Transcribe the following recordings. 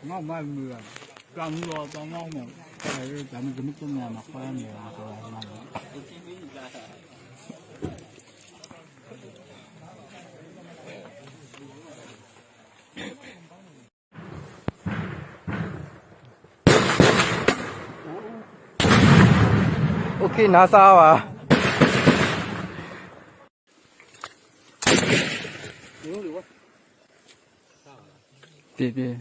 ငါမၤမုာ်, တၢ်မုာ်လီၤတၢ်ငါမ့ၢ်, တၢ်မုာ်ကမုာ်ကမုာ်မၤဃီမ့ၢ်လီၤ. OK, နၤစၢ်ဘၣ်. တ့တ့.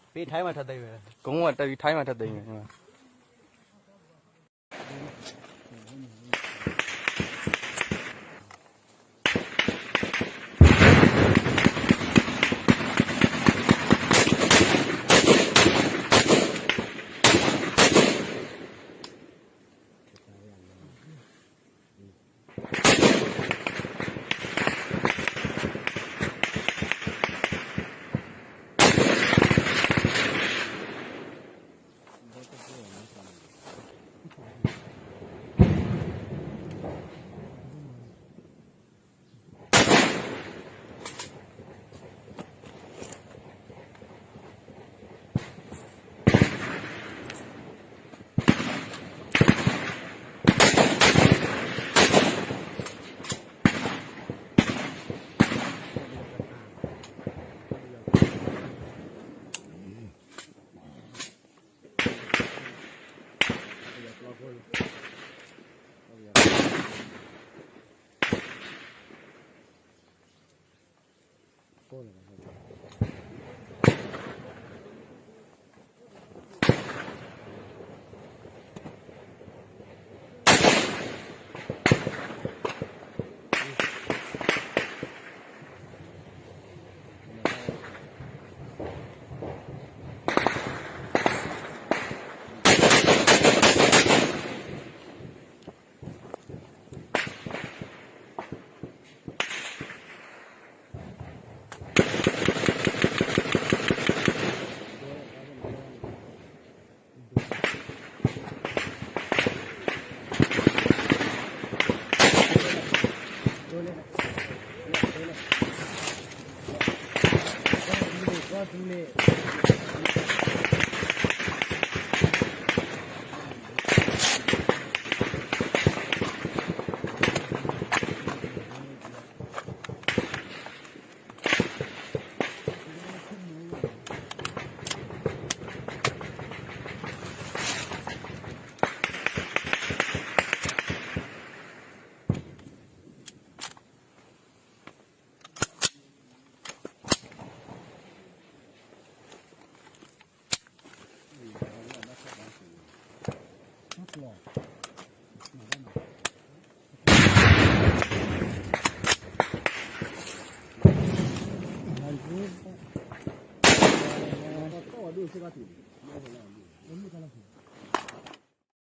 ကၠီတၢ်ဒီး, ကၠီတၢ်ဒီး ထါမးထါသ့ဝဲ.